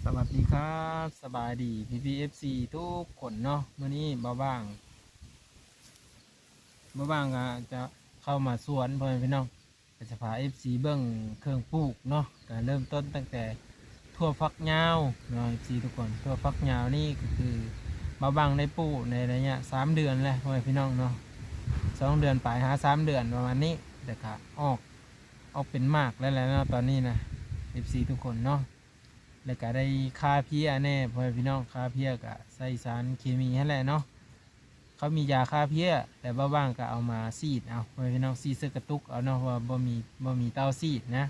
ສະຫວັດດີຄັບ ສະບາຍດີພີ່ໆ ເອັຟຊີ ທຸກຄົນເນາະ. ມື້ນີ້ບ່າວບ່າງ ບ່າວບ່າງກໍຈະເຂົ້າມາສວນ ພໍ່ແມ່ພີ່ນ້ອງ ກໍຈະພາເອັຟຊີເບິ່ງເຄື່ອງປູກເນາະ. ກໍເລີ່ມຕົ້ນຕັ້ງແຕ່ຖົ່ວຝັກຍາວເນາະ ເອັຟຊີ ທຸກຄົນ. ຖົ່ວຝັກຍາວນີ້ກໍຄືບ່າວບ່າງໄດ້ປູກໃນໄລຍະສາມເດືອນແລ້ວ ພໍ່ແມ່ພີ່ນ້ອງເນາະ, ສອງເດືອນປາຍຫາສາມເດືອນປະມານນີ້ ແລ້ວກໍອອກ ອອກເປັນໝາກແລ້ວແຫຼະເນາະ ຕອນນີ້ນະ ເອັຟຊີ ທຸກຄົນເນາະ. ແລ້ວກໍໄດ້ຂ້າເພຍແດ່ ພໍ່ແມ່ພີ່ນ້ອງ, ຂ້າເພຍກໍໃສ່ສານເຄມີຫັ້ນແຫຼະເນາະ. ເຂົາມີຢາຂ້າເພຍ ແຕ່ບ່າວບ່າງກໍເອົາມາສີດເອົາ ພໍ່ແມ່ພີ່ນ້ອງ, ສີດໃສ່ກະຕຸກເອົາເນາະ ເພາະວ່າບໍ່ມີ ບໍ່ມີເຕົາສີດນະ.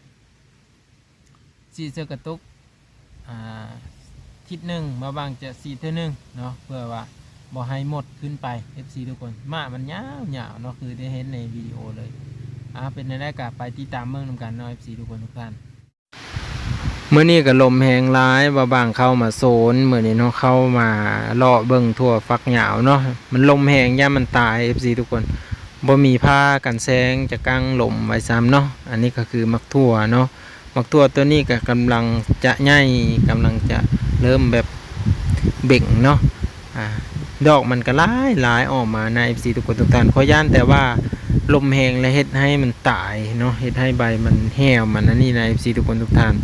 ສີດໃສ່ກະຕຸກ ອາ ທິດໜຶ່ງ ບ່າວບ່າງຈະສີດເທື່ອໜຶ່ງເນາະ ເພື່ອວ່າບໍ່ໃຫ້ມົດຂຶ້ນໄປ ເອັຟຊີ ທຸກຄົນ. ໝາກມັນຍາວໆເນາະ ຄືໄດ້ເຫັນໃນວິດີໂອເລີຍ. ອາ ເປັນແນວໃດກໍໄປຕິດຕາມເບິ່ງນຳກັນເນາະ ເອັຟຊີ ທຸກຄົນທຸກທ່ານ. ມື້ນີ້ກໍລົມແຮງຫຼາຍ ບ່າວບ່າງເຂົ້າມາສວນມື້ນີ້ເນາະ, ເຂົ້າມາເລາະເບິ່ງຖົ່ວຝັກຍາວເນາະ. ມັນລົມແຮງ ຢ້ານມັນຕາຍ ເອັຟຊີ ທຸກຄົນ, ບໍ່ມີຜ້າກັນແສງຈະກັງລົມໄວ້ຊ້ຳເນາະ. ອັນນີ້ກໍຄືໝາກຖົ່ວເນາະ, ໝາກຖົ່ວຕົວນີ້ກໍກຳລັງຈະໃຫຍ່ ກຳລັງຈະເລີ່ມແບບເບັ່ງເນາະ. ອາ ດອກມັນກໍຫຼາຍໆ ອອກມານະ ເອັຟຊີ ທຸກຄົນທຸກທ່ານ. ຂ້ອຍຢ້ານແຕ່ວ່າລົມແຮງແລ້ວເຮັດໃຫ້ມັນຕາຍເນາະ, ເຮັດໃຫ້ໃບມັນແຫ້ວ ມັນອັນນີ້ນະ ເອັຟຊີ ທຸກຄົນທຸກທ່ານ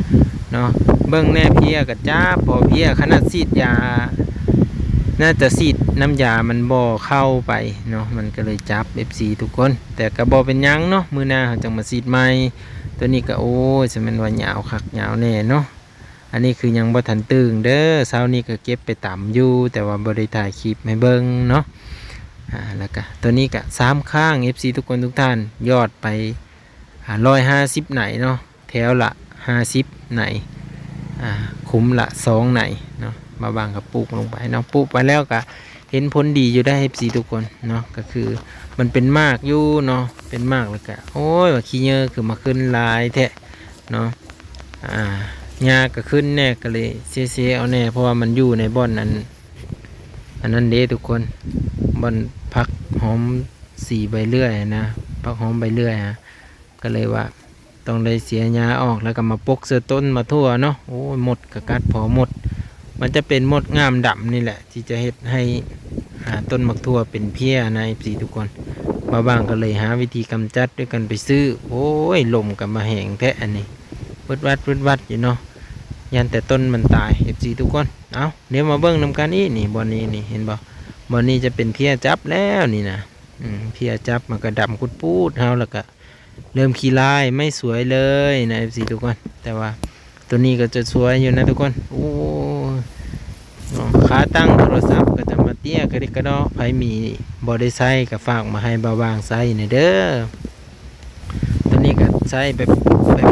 ເນາະ. ເບິ່ງແນ່ ເພຍກໍຈັບ ພໍເພຍ ຂະໜາດສີດຢາ ໜ້າຈະສີດນ້ຳຢາມັນບໍ່ເຂົ້າໄປເນາະ ມັນກໍເລີຍຈັບ ເອັຟຊີ ທຸກຄົນ. ແຕ່ກໍບໍ່ເປັນຫຍັງເນາະ, ມື້ໜ້າເຮົາຈັ່ງມາສີດໃໝ່. ຕົວນີ້ກໍ ໂອ້ຍ ສະແມ່ນວ່າຍາວຄັກຍາວແນ່ເນາະ. ອັນນີ້ຄືຍັງບໍ່ທັນຕຶງເດີ, ເຊົ້ານີ້ກໍເກັບໄປຕຳຢູ່ ແຕ່ວ່າບໍ່ໄດ້ຖ່າຍຄລິບໃຫ້ເບິ່ງເນາະ. ອາ ແລ້ວກະຕົວນີ້ກະສາມຂ້າງ ເອັຟຊີ ທຸກຄົນທຸກທ່ານ, ຍອດໄປ ອາ ຮ້ອຍຫ້າສິບໄນເນາະ, ແຖວລະຫ້າສິບໄນ, ອາ ຄຸ້ມລະສອງໄນເນາະ. ບ່າວບ່າງກໍປູກລົງໄປເນາະ, ປູກໄປແລ້ວກະເຫັນຜົນດີຢູ່ໄດ໋ ເອັຟຊີ ທຸກຄົນເນາະ. ກໍຄືມັນເປັນໝາກຢູ່ເນາະ, ເປັນໝາກແລ້ວກະ ໂອ້ຍ ວ່າຂີ້ເຫຍື້ອຄືມາຂຶ້ນຫຼາຍແທ້ ເນາະ. ອາ ຫຍ້າກໍຂຶ້ນແດ່ ກໍເລີຍເຊໆເອົາແດ່ ເພາະວ່າມັນຢູ່ໃນບ່ອນອັນ ອັນນັ້ນເດ້ທຸກຄົນ, ບ່ອນຜັກຫອມສີໃບເລື່ອຍນະ, ຜັກຫອມໃບເລື່ອຍນະ, ກໍເລີຍວ່າຕ້ອງໄດ້ເສຍຫຍ້າອອກ ແລ້ວກໍມາປົກໃສ່ຕົ້ນໝາກຖົ່ວເນາະ. ໂອ້ຍ ມົດກໍກັດພໍໝົດ, ມັນຈະເປັນມົດງາມດຳນີ້ແຫຼະ ທີ່ຈະເຮັດໃຫ້ ອາ ຕົ້ນໝາກຖົ່ວເປັນເພຍນະ ເອັຟຊີ ທຸກຄົນ. ບ່າວບ່າງກໍເລີຍຫາວິທີກຳຈັດດ້ວຍການໄປຊື້ ໂອ້ຍ ລົມກໍມາແຮງແທ້ອັນນີ້, ວຶດວັດ ວຶດວັດຢູ່ເນາະ, ຢ້ານແຕ່ຕົ້ນມັນຕາຍ ເອັຟຊີ ທຸກຄົນ. ເອົາ ດຽວມາເບິ່ງນຳກັນອີກນີ້, ບ່ອນນີ້ນີ້ ເຫັນບໍ່? ບ່ອນນີ້ຈະເປັນເພຍຈັບແລ້ວນີ້ນະ, ອືມ ເພຍຈັບ ມັນກໍດຳກຸດປູດເຮົາ ແລ້ວກໍ ເລີ່ມຂີ້ລາຍ ໄມ່ສວຍເລີຍນະ ເອັຟຊີ ທຸກຄົນ. ແຕ່ວ່າຕົວນີ້ກໍຈະສວຍຢູ່ນະທຸກຄົນ. ໂອ້ ເນາະ, ຂາຕັ້ງໂທລະສັບກໍຈະມາເຕ້ຍກະດິກກະດໍ້, ໃຜມີບໍ່ໄດ້ໃຊ້ກໍຝາກມາໃຫ້ບ່າວບ່າງໃຊ້ແດ່ເດີ. ຕົວນີ້ກໍໃຊ້ແບບ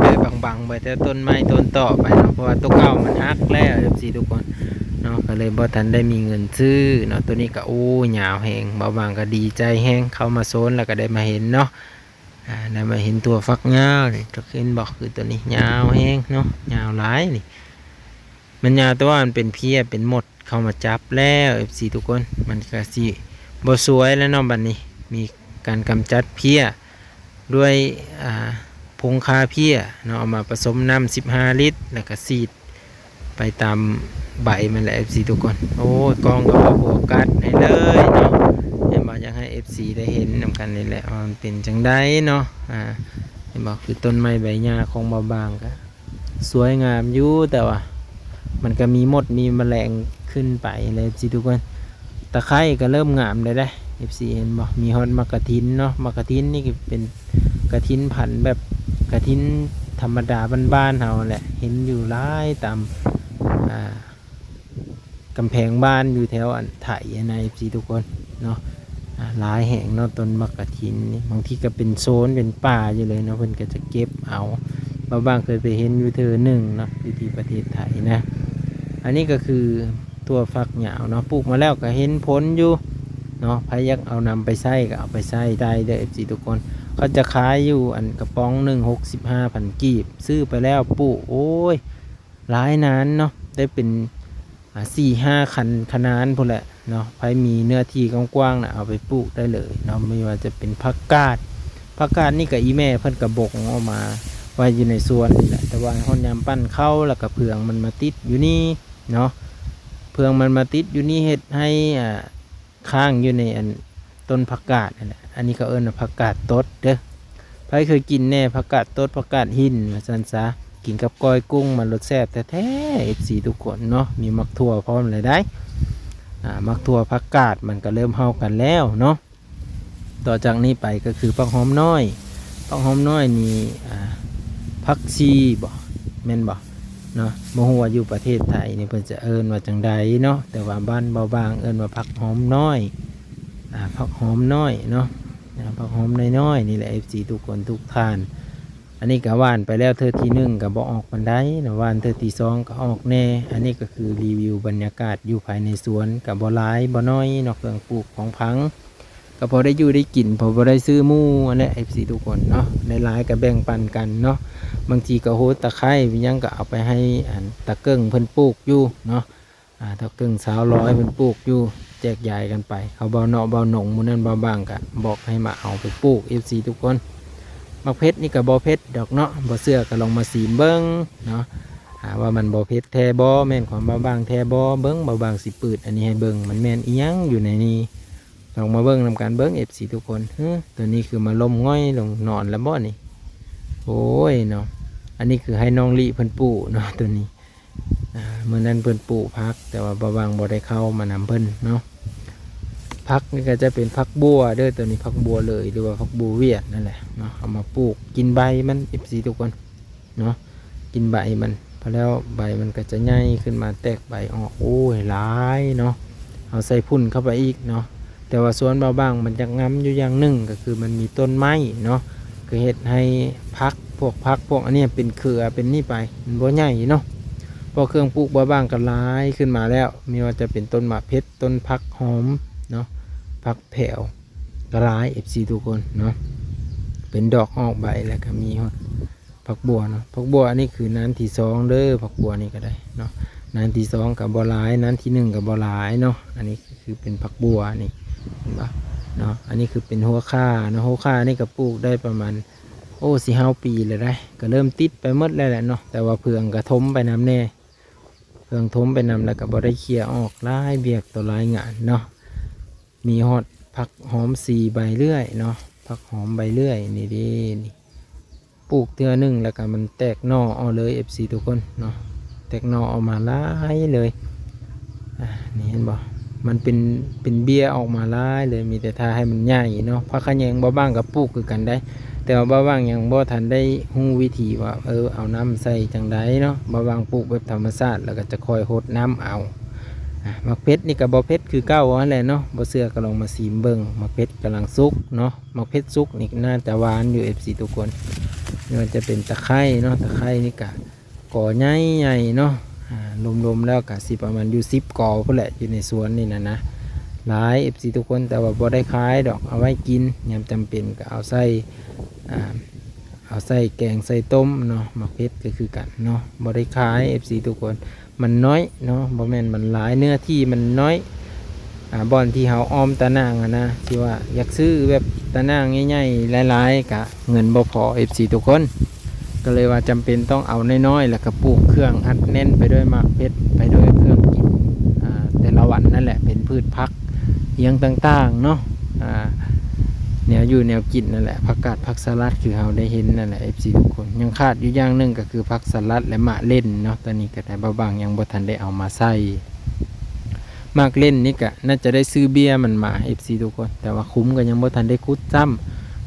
ແບບບັງໆໄປ ແຕ່ຕົ້ນໄມ້ຕົ້ນຕໍໄປເນາະ, ເພາະວ່າຕົວເກົ່າມັນຫັກແລ້ວ ເອັຟຊີ ທຸກຄົນເນາະ, ກໍເລີຍບໍ່ທັນໄດ້ມີເງິນຊື້ເນາະ. ຕົວນີ້ກໍ ໂອ້ ຍາວແຮງ, ບ່າວບ່າງກໍດີໃຈແຮງ ເຂົ້າມາໂຊນແລ້ວກໍໄດ້ມາເຫັນເນາະ. ອາ ໄດ້ມາເຫັນຖົ່ວຝັກຍາວນີ້ ເຈົ້າເຫັນບໍ່? ຄືຕົວນີ້ຍາວແຮງເນາະ, ຍາວຫຼາຍນີ້. ມັນຍາວ ແຕ່ວ່າມັນເປັນເພຍ ເປັນມົດເຂົ້າມາຈັບແລ້ວ ເອັຟຊີ ທຸກຄົນ, ມັນກໍຊິບໍ່ສວຍແລ້ວເນາະ. ບັດນີ້ມີການກຳຈັດເພຍດ້ວຍ ອາ ຜົງຂ້າເພຍເນາະ, ເອົາມາປະສົມນ້ຳສິບຫ້າລິດ ແລ້ວກໍສີດ ໄປຕາມໃບມັນແຫຼະ ເອັຟຊີ ທຸກຄົນ. ໂອ້ຍ ກ້ອງກໍບໍ່ໂຟກັສໃຫ້ເລີຍເນາະ, ເຫັນບໍ່? ຢາກໃຫ້ ເອັຟຊີ ໄດ້ເຫັນນຳກັນນີ້ແຫຼະ ວ່າມັນເປັນຈັ່ງໃດເນາະ. ອາ ເຫັນບໍ່? ຄືຕົ້ນໄມ້ໃບຫຍ້າຂອງບ່າວບ່າງກໍສວຍງາມຢູ່, ແຕ່ວ່າມັນກໍມີມົດມີມະແລງຂຶ້ນໄປແລ້ວ ເອັຟຊີ ທຸກຄົນ. ຕະໄຄກໍເລີ່ມງາມແລ້ວເດ້ ເອັຟຊີ ເຫັນບໍ່? ມີຮອດໝາກກະທິນເນາະ, ໝາກກະທິນນີ້ກໍເປັນກະທິນພັນແບບກະທິນທຳມະດາບ້ານໆເຮົາແຫຼະ, ເຫັນຢູ່ຫຼາຍຕາມ ອ່າ ກຳແພງບ້ານ ຢູ່ແຖວອັນໄຖຫັ້ນນະ ເອັຟຊີ ທຸກຄົນເນາະ. ອ່າ ຫຼາຍແຮງເນາະ ຕົ້ນໝາກກະທິນນີ້, ບາງທີກໍເປັນໂຊນເປັນປ່າຢູ່ເລີຍເນາະ, ເພິ່ນກໍຈະເກັບເອົາ. ບ່າວບ່າງເຄີຍໄປເຫັນຢູ່ເທື່ອໜຶ່ງເນາະ ຢູ່ທີ່ປະເທດໄທນະ. ອັນນີ້ກໍຄືຖົ່ວຝັກຍາວເນາະ, ປູກມາແລ້ວກໍເຫັນຜົນຢູ່ເນາະ, ໃຜຢາກເອົານຳໄປໃຊ້ກໍເອົາໄປໃຊ້ໄດ້ເດີ ເອັຟຊີ ທຸກຄົນ. ເຂົາຈະຂາຍຢູ່ອັນກະປ໋ອງໜຶ່ງ ຫົກສິບຫ້າພັນກີບ, ຊື້ໄປແລ້ວປູກ ໂອ້ຍ ຫຼາຍນານເນາະ, ໄດ້ເປັນ ອ່າ ສີ່ຫ້າຄັນຂະນານພຸ້ນແຫຼະເນາະ. ໃຜມີເນື້ອທີ່ກວ້າງໆນະ ເອົາໄປປູກໄດ້ເລີຍເນາະ. ບໍ່ວ່າຈະເປັນຜັກກາດ, ຜັກກາດນີ້ກໍອີ່ແມ່ເພິ່ນກໍບົກອອກມາໄວ້ຢູ່ໃນສວນນີ້ແຫຼະ, ແຕ່ວ່າຮອດຍາມປັ້ນເຂົ້າ ແລ້ວກໍເຜືອງມັນມາຕິດຢູ່ນີ້ ເນາະ ເພື່ອງມັນມາຕິດຢູ່ນີ້ ເຮັດໃຫ້ ອ່າ ຄ້າງຢູ່ໃນອັນຕົ້ນຜັກກາດນັ້ນແຫຼະ. ອັນນີ້ເຂົາເອີ້ນວ່າຜັກກາດຕົດເດີ້. ໃຜເຄີຍກິນແດ່ ຜັກກາດຕົດ ຜັກກາດຫີນວ່າຊັ້ນຊະ, ກິນກັບກ້ອຍກຸ້ງມັນລົດແຊບແທ້ໆ ເອັຟຊີທຸກຄົນເນາະ. ມີໝາກຖົ່ວພ້ອມແລ້ວໄດ໋. ອ່າ ໝາກຖົ່ວ ຜັກກາດ ມັນກໍເລີ່ມເຮົາກັນແລ້ວເນາະ. ຕໍ່ຈາກນີ້ໄປກໍຄືຜັກຫອມນ້ອຍ. ຜັກຫອມນ້ອຍນີ້ ອ່າ ຜັກຊີບໍ ແມ່ນບໍເນາະ? ບໍ່ຮູ້ວ່າຢູ່ປະເທດໄທນີ້ເພິ່ນຈະເອີ້ນວ່າຈັ່ງໃດເນາະ, ແຕ່ວ່າບ້ານບ່າວບາງເອີ້ນວ່າຜັກຫອມນ້ອຍ. ອ່າ ຜັກຫອມນ້ອຍເນາະ, ອ່າ ຜັກຫອມນ້ອຍໆ ນີ້ແຫຼະ ເອັຟຊີທຸກຄົນທຸກທ່ານ. ອັນນີ້ກໍຫວ່ານໄປແລ້ວເທື່ອທີໜຶ່ງກໍບໍ່ອອກປານໃດເນາະ, ຫວ່ານເທື່ອທີສອງກໍອອກແດ່. ອັນນີ້ກໍຄືຣີວິວບັນຍາກາດຢູ່ພາຍໃນສວນ ກໍບໍ່ຫຼາຍບໍ່ໜ້ອຍເນາະ, ເຄື່ອງປູກຂອງຜັງກໍພໍໄດ້ຢູ່ໄດ້ກິນ, ພໍບໍ່ໄດ້ຊື້ໝູ່ຫັ້ນແຫຼະ ເອັຟຊີທຸກຄົນເນາະ, ໄດ້ຫຼາຍກໍແບ່ງປັນກັນເນາະ. ບາງທີກໍໂຮດຕະໄຄຮ້ຫຍັງກໍເອົາໄປໃຫ້ອັນຕາເກິ່ງເພິ່ນປູກຢູ່ເນາະ. ອ່າ ເຖົ້າເກິ່ງຊາວລອຍເພິ່ນປູກຢູ່ ແຈກຢາຍກັນໄປ. ເຂົາເບົາເນາະເບົາໜົງ ມື້ນັ້ນບ່າວບາງກະບອກໃຫ້ມາເອົາໄປປູກ ເອັຟຊີທຸກຄົນ. ໝາກເຜັດນີ້ກະບໍ່ເຜັດດອກເນາະ, ບໍ່ເຊື່ອກະລອງມາຊີມເບິ່ງເນາະ ອ່າ ວ່າມັນບໍ່ເຜັດແທ້ບໍ່, ແມ່ນຄວາມບ່າວບາງແທ້ບໍ່. ເບິ່ງ ບ່າວບາງຊິປືດອັນນີ້ໃຫ້ເບິ່ງ ມັນແມ່ນອີ່ຫຍັງຢູ່ໃນນີ້. ລອງມາເບິ່ງນຳກັນເບິ່ງ ເອັຟຊີທຸກຄົນ. ເຮີ ໂຕນີ້ຄືມາລົ້ມຫງອຍລົງນອນແລ້ວບໍ່ນີ້? ໂອ້ຍເນາະ, ອັນນີ້ຄືໃຫ້ນ້ອງລິເພິ່ນປູກເນາະ ໂຕນີ້. ອ່າ ມື້ນັ້ນເພິ່ນປູກຜັກ ແຕ່ວ່າບ່າວບາງບໍ່ໄດ້ເຂົ້າມານຳເພິ່ນເນາະ. ຜັກນີ້ກໍຈະເປັນຜັກບົວເດີ້, ໂຕນີ້ຜັກບົວເລີຍ ຫຼືວ່າຜັກບົວຫວຽດນັ້ນແຫຼະເນາະ. ເອົາມາປູກ ກິນໃບມັນ ເອັຟຊີທຸກຄົນເນາະ, ກິນໃບມັນ. ພໍແລ້ວໃບມັນກໍຈະໃຫຍ່ຂຶ້ນມາ ແຕກໃບອອກ ໂອ້ຍ ຫຼາຍເນາະ. ເຮົາໃສ່ຝຸ່ນເຂົ້າໄປອີກເນາະ. ແຕ່ວ່າສວນບ່າວບາງມັນຈະງາມຢູ່ຢ່າງໜຶ່ງ ກໍຄືມັນມີຕົ້ນໄມ້ເນາະ, ກໍເຮັດໃຫ້ຜັກ ພວກຜັກພວກອັນນີ້ເປັນເຄືອເປັນນີ້ໄປ ມັນບໍ່ໃຫຍ່ເນາະ. ເພາະເຄື່ອງປູກບ່າວບາງກໍຫຼາຍຂຶ້ນມາແລ້ວ, ມີວ່າຈະເປັນຕົ້ນໝາກເຜັດ, ຕົ້ນຜັກຫອມເນາະ, ຜັກແພ້ວກໍຫຼາຍ ເອັຟຊີທຸກຄົນເນາະ, ເປັນດອກອອກໃບ ແລ້ວກໍມີຮອດ ຜັກບົວເນາະ. ຜັກບົວອັນນີ້ຄືນານທີສອງເດີ້, ຜັກບົວນີ້ກໍໄດ້ເນາະ, ນານທີສອງກໍບໍ່ຫຼາຍ, ນານທີໜຶ່ງກໍບໍ່ຫຼາຍເນາະ. ອັນນີ້ຄືເປັນຜັກບົວນີ້ ເຫັນບໍ່ເນາະ. ອັນນີ້ຄືເປັນຫົວຂ່າເນາະ, ຫົວຂ່ານີ້ກໍປູກໄດ້ປະມານ ໂອ້ ສີ່ຫ້າປີແລ້ວໄດ໋, ກໍເລີ່ມຕິດໄປໝົດແລ້ວແຫຼະເນາະ. ແຕ່ວ່າເຟືອງກໍຖົມໄປນຳແດ່, ເຟືອງຖົມໄປນຳ ແລ້ວກໍບໍ່ໄດ້ເຄຍອອກ, ຫຼາຍວຽກຕໍ່ຫຼາຍງານເນາະ. ມີຮອດຜັກຫອມສີ່ໃບເລື່ອຍເນາະ, ຜັກຫອມໃບເລື່ອຍນີ້ເດ້ ນີ້ ປູກເທື່ອໜຶ່ງແລ້ວກໍມັນແຕກໜໍ່ເອົາເລີຍ ເອັຟຊີທຸກຄົນເນາະ, ແຕກໜໍ່ອອກມາຫຼາຍເລີຍ. ອ່າ ນີ້ເຫັນບໍ່, ມັນເປັນ ເປັນເບ້ຍອອກມາຫຼາຍເລີຍ, ມີແຕ່ຖ້າໃຫ້ມັນໃຫຍ່ເນາະ. ຜັກຂະແຍງບ່າວບາງກໍປູກຄືກັນໄດ໋, ແຕ່ວ່າບ່າວບາງຍັງບໍ່ທັນໄດ້ຮູ້ວິທີວ່າ ເອີ ເອົານ້ຳໃສ່ຈັ່ງໃດເນາະ. ບ່າວບາງປູກແບບທຳມະຊາດ ແລ້ວກໍຈະຄອຍຫົດນ້ຳເອົາ. ອ່າ ໝາກເຜັດນີ້ກໍບໍ່ເຜັດຄືເກົ່າຫັ້ນແຫຼະເນາະ, ບໍ່ເຊື່ອກໍລອງມາຊີມເບິ່ງ. ໝາກເຜັດກຳລັງສຸກເນາະ, ໝາກເຜັດສຸກນີ້ໜ້າຈະຫວານຢູ່ ເອັຟຊີທຸກຄົນ. ນີ້ວ່າຈະເປັນຕະໄຄເນາະ, ຕະໄຄນີ້ກະກໍໃຫຍ່ໆເນາະ, ອ່າ ລວມໆແລ້ວກະຊິປະມານຢູ່ສິບກໍພຸ້ນແຫຼະ ຢູ່ໃນສວນນີ້ນະນະ, ຫຼາຍ ເອັຟຊີທຸກຄົນ. ແຕ່ວ່າບໍ່ໄດ້ຂາຍດອກ, ເອົາໄວ້ກິນ ຍາມຈຳເປັນກໍເອົາໃສ່ ອ່າ ເອົາໃສ່ແກງໃສ່ຕົ້ມເນາະ. ໝາກເຜັດກໍຄືກັນເນາະ, ບໍ່ໄດ້ຂາຍ ເອັຟຊີທຸກຄົນ, ມັນນ້ອຍເນາະ, ບໍ່ແມ່ນມັນຫຼາຍ, ເນື້ອທີ່ມັນນ້ອຍ. ອ່າ ບ່ອນທີ່ເຮົາອ້ອມຕາໜ່າງຫັ້ນນະ, ທີ່ວ່າຢາກຊື້ແບບຕາໜ່າງໃຫຍ່ໆຫຼາຍໆ ກະເງິນບໍ່ພໍ ເອັຟຊີທຸກຄົນ, ກໍເລີຍວ່າຈຳເປັນຕ້ອງເອົານ້ອຍໆ ແລ້ວກໍປູກເຄື່ອງອັດແໜ້ນໄປດ້ວຍໝາກເຜັດ, ໄປດ້ວຍເຄື່ອງກິນ ອ່າ ແຕ່ລະວັນນັ້ນແຫຼະ, ເປັນພືດຜັກ ອີ່ຫຍັງຕ່າງໆເນາະ. ອ່າ ແນວຢູ່ແນວກິນນັ້ນແຫຼະ, ຜັກກາດ ຜັກສະຫຼັດ ຄືເຮົາໄດ້ເຫັນນັ້ນແຫຼະ ເອັຟຊີທຸກຄົນ. ຍັງຂາດຢູ່ຢ່າງໜຶ່ງກໍຄືຜັກສະຫຼັດ ແລະ ໝາກເລັ່ນເນາະ, ຕອນນີ້ກໍໄດ້ ບ່າວບາງຍັງບໍ່ທັນໄດ້ເອົາມາໃສ່. ໝາກເລັ່ນນີ້ກໍໜ້າຈະໄດ້ຊື້ເບ້ຍມັນມາ ເອັຟຊີທຸກຄົນ, ແຕ່ວ່າຄຸ້ມກໍຍັງບໍ່ທັນໄດ້ຂຸດຊ້ຳ,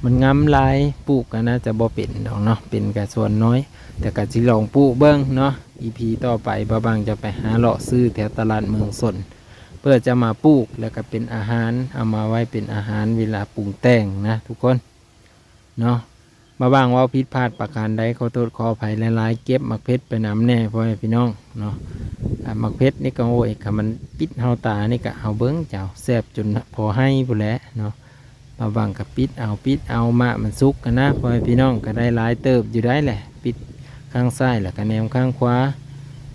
ມັນງາມຫຼາຍ, ປູກກໍໜ້າຈະບໍ່ເປັນດອກເນາະ, ເປັນກໍສ່ວນນ້ອຍ, ແຕ່ກໍຊິລອງປູກເບິ່ງເນາະ. ອີພີຕໍ່ໄປ ບ່າວບາງຈະໄປຫາເລາະຊື້ແຖວຕະຫຼາດເມືອງຊົນ ເພື່ອຈະມາປູກ ແລ້ວກໍເປັນອາຫານ, ເອົາມາໄວ້ເປັນອາຫານເວລາປຸງແຕ່ງນະທຸກຄົນເນາະ. ບ່າວບາງເວົ້າຜິດພາດປະການໃດ ຂໍໂທດຂໍອະໄພຫຼາຍໆ, ເກັບໝາກເຜັດໄປນຳແດ່ ພໍ່ແມ່ພີ່ນ້ອງເນາະ. ອ່າ ໝາກເຜັດນີ້ກໍ ໂອ້ຍ ຄັນມັນປິດເຮົາຕານີ້ກໍ ເອົາເບິ່ງເຈົ້າ, ແຊບຈົນພໍໄຫ້ພຸ້ນແຫຼະເນາະ. ບ່າວບາງກໍປິດເອົາ ປິດເອົາ, ໝາກມັນສຸກຫັ້ນນະ ພໍ່ແມ່ພີ່ນ້ອງ, ກໍໄດ້ຫຼາຍເຕີບຢູ່ໄດ໋ແຫຼະ, ປິດຂ້າງຊ້າຍ ແລ້ວກໍແນມຂ້າງຂວາ.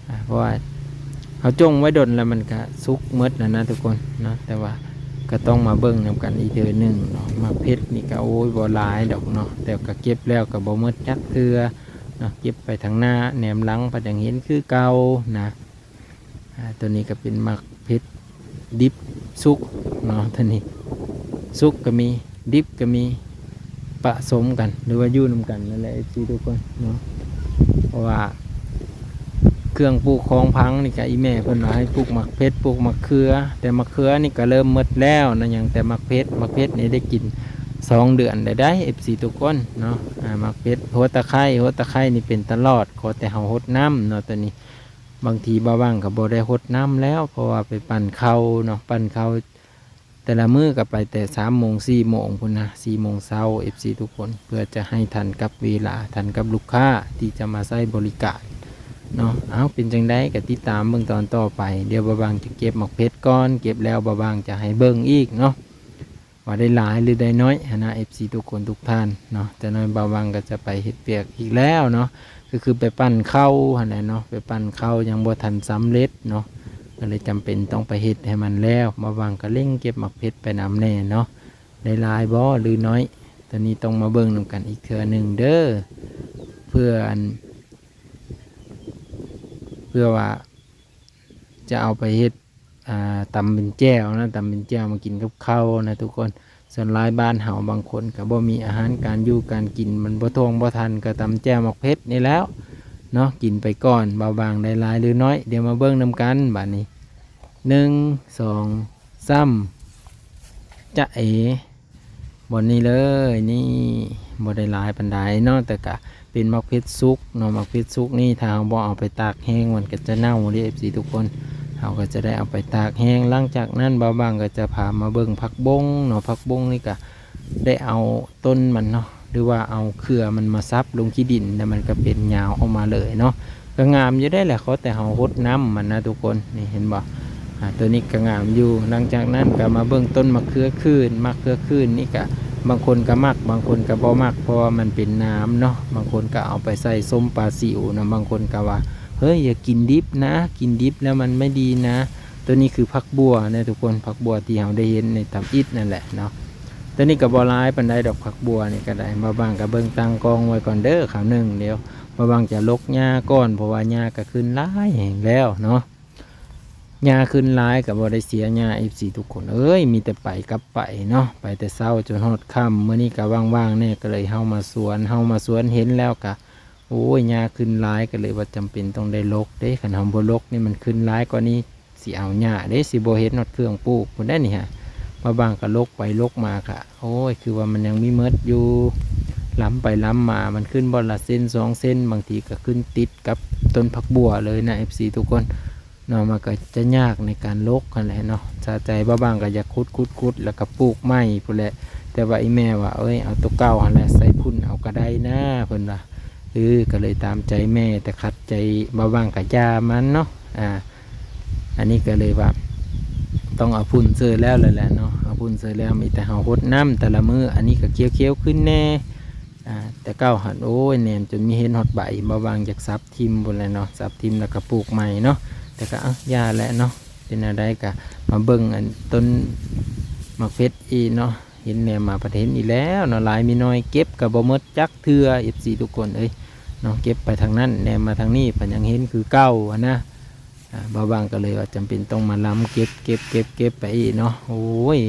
ອ່າ ເພາະວ່າເຮົາຈົ່ງໄວ້ດົນແລ້ວ ມັນກະສຸກໝົດແລ້ວນະທຸກຄົນເນາະ, ແຕ່ວ່າກໍຕ້ອງມາເບິ່ງນຳກັນອີກເທື່ອໜຶ່ງເນາະ. ໝາກເຜັດນີ້ກະ ໂອ້ຍ ບໍ່ຫຼາຍດອກເນາະ, ແຕ່ກະເກັບແລ້ວກະບໍ່ໝົດຈັກເທື່ອເນາະ, ເກັບໄປທາງໜ້າ ແນມຫຼັງພັດຍັງເຫັນຄືເກົ່ານະ. ອ່າ ຕົວນີ້ກໍເປັນໝາກເຜັດດິບສຸກເນາະ ຕົວນີ້ສຸກກໍມີ ດິບກໍມີ ປະສົມກັນ ຫຼືວ່າຢູ່ນຳກັນນັ້ນແຫຼະ ເອັຟຊີ ທຸກຄົນເນາະ ເພາະວ່າເຄື່ອງປູກຂອງຝັງນີ້ກະ ອີ່ແມ່ເພິ່ນວ່າໃຫ້ປູກໝາກເຜັດ ປູກໝາກເຂືອ ແຕ່ໝາກເຂືອນີ້ກະເລີ່ມໝົດແລ້ວນະ ຍັງແຕ່ໝາກເຜັດ ໝາກເຜັດນີ້ໄດ້ກິນສອງເດືອນແລ້ວໃດ໋ ເອັຟຊີ ທຸກຄົນເນາະ ອ່າ ໝາກເຜັດ ຫົວຕະໄຄ ຫົວຕະໄຄນີ້ເປັນຕະຫຼອດ ຂໍແຕ່ເຮົາຫົດນ້ຳເນາະ ຕົວນີ້ ບາງທີບ່າວຫວ່າງກໍບໍ່ໄດ້ຫົດນ້ຳແລ້ວ ເພາະວ່າໄປປັ່ນເຂົ້າເນາະ ປັ່ນເຂົ້າ ແຕ່ລະມື້ກໍໄປແຕ່ສາມໂມງ ສີ່ໂມງພຸ້ນນະ ສີ່ໂມງເຊົ້າ ເອັຟຊີ ທຸກຄົນ ເພື່ອຈະໃຫ້ທັນກັບເວລາ ທັນກັບລູກຄ້າທີ່ຈະມາໃຊ້ບໍລິການເນາະ. ເອົ້າ ເປັນຈັ່ງໃດກໍຕິດຕາມເບິ່ງຕອນຕໍ່ໄປ. ດຽວບ່າວຫວ່າງຈະເກັບໝາກເຜັດກ່ອນ ເກັບແລ້ວບ່າວຫວ່າງຈະໃຫ້ເບິ່ງອີກເນາະ ວ່າໄດ້ຫຼາຍຫຼືໄດ້ໜ້ອຍຫັ້ນນະ ເອັຟຊີ ທຸກຄົນທຸກທ່ານເນາະ. ຈັກໜ້ອຍບ່າວຫວ່າງກໍຈະໄປເຮັດວຽກອີກແລ້ວເນາະ ກໍຄືໄປປັ່ນເຂົ້າຫັ້ນແຫຼະເນາະ ໄປປັ່ນເຂົ້າຍັງບໍ່ທັນສຳເລັດເນາະ ກໍເລີຍຈຳເປັນຕ້ອງໄປເຮັດໃຫ້ມັນແລ້ວ. ບ່າວຫວ່າງກໍເລັ່ງເກັບໝາກເຜັດໄປນຳແດ່ເນາະ ໄດ້ຫຼາຍບໍ່ຫຼືໜ້ອຍ ຕົວນີ້ຕ້ອງມາເບິ່ງນຳກັນອີກເທື່ອໜຶ່ງເດີ ເພື່ອອັນ ເພື່ອວ່າຈະເອົາໄປເຮັດ ອ່າ ຕຳເປັນແຈ່ວນະ ຕຳເປັນແຈ່ວມາກິນກັບເຂົ້ານະທຸກຄົນ. ສ່ວນຫຼາຍບ້ານເຮົາບາງຄົນກໍບໍ່ມີອາຫານການຢູ່ການກິນ ມັນບໍ່ທ່ວງບໍ່ທັນ ກໍຕຳແຈ່ວໝາກເຜັດນີ້ແຫຼະເນາະ ກິນໄປກ່ອນ. ບ່າວຫວ່າງໄດ້ຫຼາຍຫຼືໜ້ອຍ ດຽວມາເບິ່ງນຳກັນບາດນີ້ ໜຶ່ງ ສອງ ສາມ ຈະເອ ບ່ອນນີ້ເລີຍ ນີ້ ບໍ່ໄດ້ຫຼາຍປານໃດເນາະ ແຕ່ກະເປັນໝາກເຜັດສຸກເນາະ. ໝາກເຜັດສຸກນີ້ ຖ້າເຮົາບໍ່ເອົາໄປຕາກແຫ້ງ ມັນກໍຈະເນົ່າເດ້ ເອັຟຊີ ທຸກຄົນ ເຮົາກໍຈະໄດ້ເອົາໄປຕາກແຫ້ງ. ຫຼັງຈາກນັ້ນ ບ່າວຫວ່າງກໍຈະພາມາເບິ່ງຜັກບົງເນາະ. ຜັກບົງນີ້ກະໄດ້ເອົາຕົ້ນມັນເນາະ ຫຼືວ່າເອົາເຄືອມັນມາສັບລົງຂີ້ດິນ ແລ້ວມັນກໍເປັນຍາວອອກມາເລີຍເນາະ. ກໍງາມຢູ່ໄດ໋ແຫຼະ ຂໍແຕ່ເຮົາຫົດນ້ຳມັນນະທຸກຄົນ ນີ້ເຫັນບໍ່ ອ່າ ຕົວນີ້ກໍງາມຢູ່. ຫຼັງຈາກນັ້ນກໍມາເບິ່ງຕົ້ນມະເຂືອຂືນ ມະເຂືອຂືນນີ້ກໍບາງຄົນກໍມັກ ບາງຄົນກໍບໍ່ມັກ ເພາະວ່າມັນເປັນໜາມເນາະ. ບາງຄົນກໍເອົາໄປໃສ່ສົ້ມປາຊິວນະ ບາງຄົນກໍວ່າ ເຮີ້ຍ ຢ່າກິນດິບນະ ກິນດິບແລ້ວມັນໄມ່ດີນະ. ຕົວນີ້ຄືຜັກບົ່ວນະທຸກຄົນ ຜັກບົ່ວທີ່ເຮົາໄດ້ເຫັນໃນທຳອິດນັ້ນແຫຼະເນາະ. ຕົວນີ້ກໍບໍ່ຫຼາຍປານໃດດອກ ຜັກບົ່ວນີ້ກໍໄດ້. ບ່າວຫວ່າງກໍເບິ່ງຕັ້ງກ້ອງໄວ້ກ່ອນເດີ ຄາວໜຶ່ງ ດຽວບ່າວຫວ່າງຈະລົກຫຍ້າກ່ອນ ເພາະວ່າຫຍ້າກໍຂຶ້ນຫຼາຍແຮງແລ້ວເນາະ. ຫຍ້າຂຶ້ນຫຼາຍກໍບໍ່ໄດ້ເສຍຫຍ້າ ເອັຟຊີ ທຸກຄົນເອີຍ ມີແຕ່ໄປກັບໄປເນາະ ໄປແຕ່ເຊົ້າຈົນຮອດຄ່ຳ. ມື້ນີ້ກໍວ່າງໆແດ່ ກໍເລີຍເຮົາມາສວນ ເຮົາມາສວນເຫັນແລ້ວກໍ ໂອ້ຍ ຫຍ້າຂຶ້ນຫຼາຍ ກໍເລີຍວ່າຈຳເປັນຕ້ອງໄດ້ລົກເດ້. ຄັນເຮົາບໍ່ລົກນີ້ ມັນຂຶ້ນຫຼາຍກວ່ານີ້ ຊິເອົາຫຍ້າເດ້ ຊິບໍ່ເຫັນຮອດເຄື່ອງປູກພຸ້ນໄດ໋ນີ້ຫະ. ບ່າວຫວ່າງກໍລົກໄປລົກມາກະ ໂອ້ຍ ຄືວ່າມັນຍັງມີໝົດຢູ່ ລຳໄປລຳມາ ມັນຂຶ້ນບ່ອນລະເຊັນສອງເຊັນ ບາງທີກໍຂຶ້ນຕິດກັບຕົ້ນຜັກບົ່ວເລີຍນະ ເອັຟຊີ ທຸກຄົນເນາະ. ມັນກໍຈະຍາກໃນການລົກຫັ້ນແຫຼະເນາະ. ສະໃຈບ່າວຫວ່າງກໍຢາກຂຸດໆໆ ແລ້ວກໍປູກໃໝ່ພຸ້ນແຫຼະ ແຕ່ວ່າອີ່ແມ່ວ່າ ເອີຍ ເອົາຕົວເກົ່າຫັ້ນແຫຼະ ໃສ່ຝຸ່ນເອົາກໍໄດ້ນາ ເພິ່ນວ່າ. ເອີ ກໍເລີຍຕາມໃຈແມ່ ແຕ່ຂັດໃຈບ່າວຫວ່າງກໍຢ່າມັນເນາະ. ອ່າ ອັນນີ້ກໍເລີຍວ່າຕ້ອງເອົາຝຸ່ນເສີແລ້ວແຫຼະເນາະ ເອົາຝຸ່ນເສີແລ້ວ ມີແຕ່ເຮົາຫົດນ້ຳແຕ່ລະມື້. ອັນນີ້ກໍຂຽວໆຂຶ້ນແດ່ ອ່າ ແຕ່ເກົ່າຫັ້ນ ໂອ້ຍ ແໜ້ນຈົນມີເຫັນຮອດໃບ ບ່າວຫວ່າງຢາກສັບຖິ້ມພຸ້ນແຫຼະເນາະ ສັບຖິ້ມແລ້ວກໍປູກໃໝ່ເນາະ. ແຕ່ກໍ ເອົ້າ ຢ່າແຫຼະເນາະ ເປັນແນວໃດກໍມາເບິ່ງອັນຕົ້ນໝາກເຜັດອີກເນາະ. ເຫັນແນມມາພັດເຫັນອີກແລ້ວເນາະ ຫຼາຍມີໜ້ອຍ ເກັບກໍບໍ່ໝົດຈັກເທື່ອ ເອັຟຊີ ທຸກຄົນເອີຍເນາະ. ເກັບໄປທາງນັ້ນ ແນມມາທາງນີ້ ພັດຍັງເຫັນຄືເກົ່າຫັ້ນນະ. ອ່າ ບ່າວຫວ່າງກໍເລີຍວ່າຈຳເປັນຕ້ອງມາລຳເກັບ ເກັບ ເກັບ ເກັບໄປອີກເນາະ. ໂອ້ຍ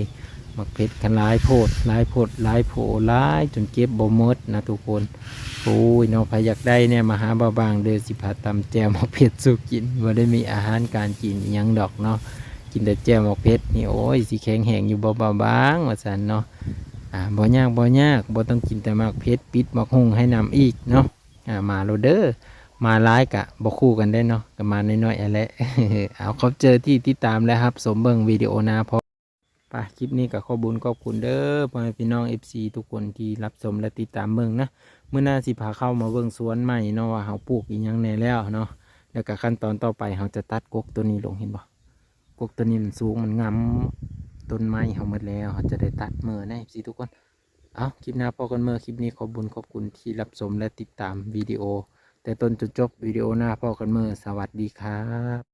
ໝາກເຜັດຄັນຫຼາຍໂພດ ຫຼາຍໂພດ ຫຼາຍໂພ ຫຼາຍຈົນເກັບບໍ່ໝົດນະທຸກຄົນ. ໂອ້ຍເນາະ ໃຜຢາກໄດ້ແນ່ ມາຫາບ່າວຫວ່າງເດີ ຊິພາຕຳແຈ່ວໝາກເຜັດສູ່ກິນ. ບໍ່ໄດ້ມີອາຫານການກິນອີ່ຫຍັງດອກເນາະ ກິນແຕ່ແຈ່ວໝາກເຜັດນີ້ ໂອ້ຍ ຊິແຂງແຮງຢູ່ບໍ່ບ່າວຫວ່າງ ວ່າຊັ້ນເນາະ. ອ່າ ບໍ່ຍາກ ບໍ່ຍາກ ບໍ່ຕ້ອງກິນແຕ່ໝາກເຜັດ ປິດໝາກຫຸ່ງໃຫ້ນຳອີກເນາະ. ອ່າ ມາໂລດເດີ ມາຫຼາຍກະບໍ່ຄູ່ກັນໄດ້ເນາະ ກະມານ້ອຍໆຫັ້ນແຫຼະ. ເອົາ ຂອບໃຈທີ່ຕິດຕາມ ແລະ ຮັບຊົມເບິ່ງ ວິດີໂອໜ້າພໍ້. ໄປ ຄລິບນີ້ກໍຂອບບຸນຂອບຄຸນເດີ ພໍ່ແມ່ພີ່ນ້ອງ ເອັຟຊີ ທຸກຄົນທີ່ຮັບຊົມ ແລະ ຕິດຕາມເບິ່ງນະ. ມື້ໜ້າຊິພາເຂົ້າມາເບິ່ງສວນໃໝ່ເນາະ ວ່າເຮົາປູກອີ່ຫຍັງແດ່ແລ້ວເນາະ. ແລ້ວກໍຂັ້ນຕອນຕໍ່ໄປ ເຮົາຈະຕັດກົກໂຕນີ້ລົງ ເຫັນບໍ່? ກົກໂຕນີ້ມັນສູງ ມັນງຳຕົ້ນໄມ້ເຮົາໝົດແລ້ວ ເຮົາຈະໄດ້ຕັດເມີນະ ເອັຟຊີ ທຸກຄົນ. ເອົາ ຄລິບໜ້າພໍ້ກັນເມີ ຄລິບນີ້ຂອບບຸນຂອບຄຸນທີ່ຮັບຊົມ ແລະ ຕິດຕາມວິດີໂອແຕ່ຕົ້ນຈົນຈົບ. ວິດີໂອໜ້າພໍ້ກັນເມີ ສະຫວັດດີຄັບ.